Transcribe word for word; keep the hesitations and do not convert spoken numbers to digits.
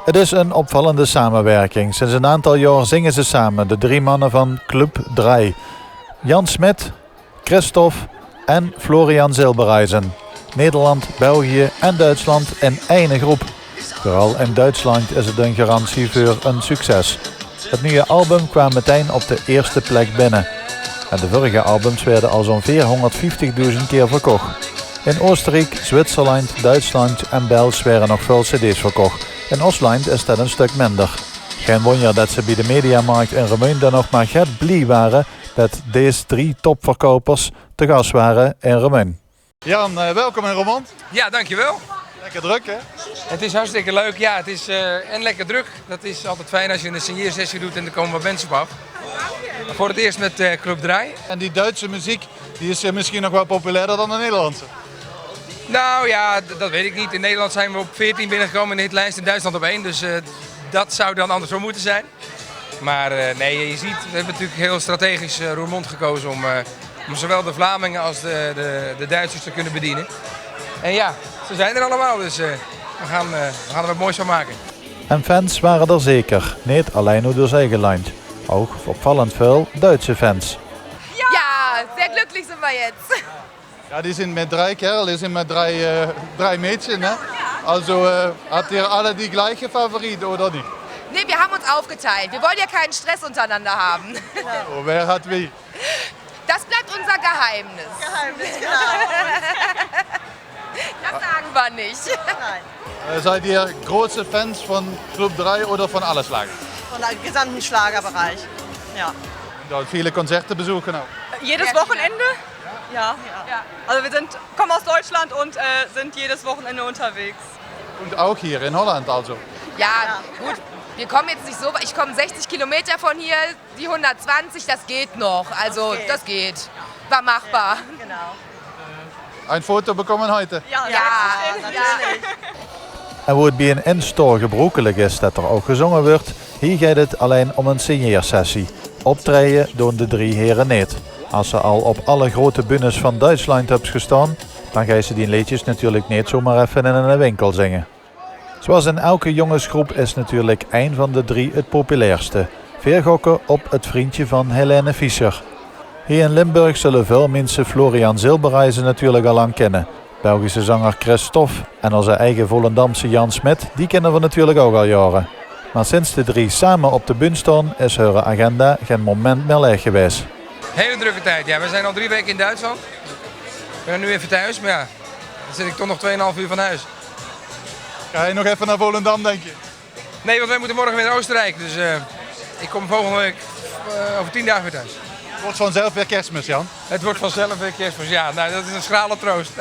Het is een opvallende samenwerking. Sinds een aantal jaar zingen ze samen, de drie mannen van Club Drie. Jan Smit, Christophe en Florian Silbereisen. Nederland, België en Duitsland in één groep. Vooral in Duitsland is het een garantie voor een succes. Het nieuwe album kwam meteen op de eerste plek binnen. En de vorige albums werden al zo'n veerhonderdvijftigduizend keer verkocht. In Oostenrijk, Zwitserland, Duitsland en België werden nog veel cd's verkocht. In Oostland is dat een stuk minder. Geen wonder dat ze bij de Mediamarkt in Remunj dan nog maar get blij waren dat deze drie topverkopers te gast waren in Remunj. Jan, eh, welkom in Roermond. Ja, dankjewel. Lekker druk, hè? Het is hartstikke leuk. Ja, het is, eh, en lekker druk. Dat is altijd fijn als je een signeersessie doet en er komen wat mensen op af. Voor het eerst met, eh, Club Drie. En die Duitse muziek, die is, eh, misschien nog wel populairder dan de Nederlandse. Nou ja, d- dat weet ik niet. In Nederland zijn we op veertien binnengekomen in de hitlijst, in Duitsland op één. Dus, eh, dat zou dan andersom moeten zijn. Maar, eh, nee, je ziet, we hebben natuurlijk heel strategisch, eh, Roermond gekozen om, eh, om zowel de Vlamingen als de, de, de Duitsers te kunnen bedienen. En ja, ze zijn er allemaal, dus, eh, we gaan, eh, we gaan er wat moois van maken. En fans waren er zeker, niet alleen uit ons eigen land. Ook opvallend veel Duitse fans. Ja, sehr glücklich sind wir jetzt. Ja, die sind mit drei Kerl, die sind mit drei, äh, drei Mädchen, ne? Also, äh, habt ihr alle die gleiche Favorit oder nicht? Nee, wir haben uns aufgeteilt. Wir wollen ja keinen Stress untereinander haben. Oh, wer hat wie? Das bleibt unser Geheimnis. Geheimnis, genau. Das sagen wir nicht. Nein. Äh, seid ihr große Fans von Club Drie oder von alle Schlager? Von dem gesamten Schlagerbereich, ja. Und auch viele Konzerte besuchen auch? Jedes Wochenende? Ja, ja. Also wir sind, kommen aus Deutschland und, äh, sind jedes Wochenende unterwegs. Und auch hier in Holland also? Ja, gut. Wir kommen jetzt nicht so weit. Ich komme sechzig Kilometer von hier, die hundertzwanzig, das geht noch. Also, das geht. War machbar. Genau. Ein Foto bekommen heute? Ja, ja, natürlich. En wo het bij een instort gebruikelijk is dat er ook gezongen wordt, hier gaat het alleen om een signeersessie. Optreden doen de drie heren niet. Als ze al op alle grote bühnes van Duitsland hebt gestaan, dan gaan ze die liedjes natuurlijk niet zomaar even in een winkel zingen. Zoals in elke jongensgroep is natuurlijk een van de drie het populairste. Veer gokken op het vriendje van Helene Fischer. Hier in Limburg zullen veel mensen Florian Silbereisen natuurlijk al lang kennen. Belgische zanger Christophe en onze eigen Volendamse Jan Smit, die kennen we natuurlijk ook al jaren. Maar sinds de drie samen op de bühne staan, is hun agenda geen moment meer leeg geweest. Hele drukke tijd. Ja, we zijn al drie weken in Duitsland. Ik ben nu even thuis, maar ja, dan zit ik toch nog tweeënhalf uur van huis. Ga je nog even naar Volendam, denk je? Nee, want wij moeten morgen weer naar Oostenrijk. Dus, eh, ik kom volgende week, eh, over tien dagen weer thuis. Het wordt vanzelf weer Kerstmis, Jan. Het wordt vanzelf weer Kerstmis, ja. Nou, dat is een schrale troost.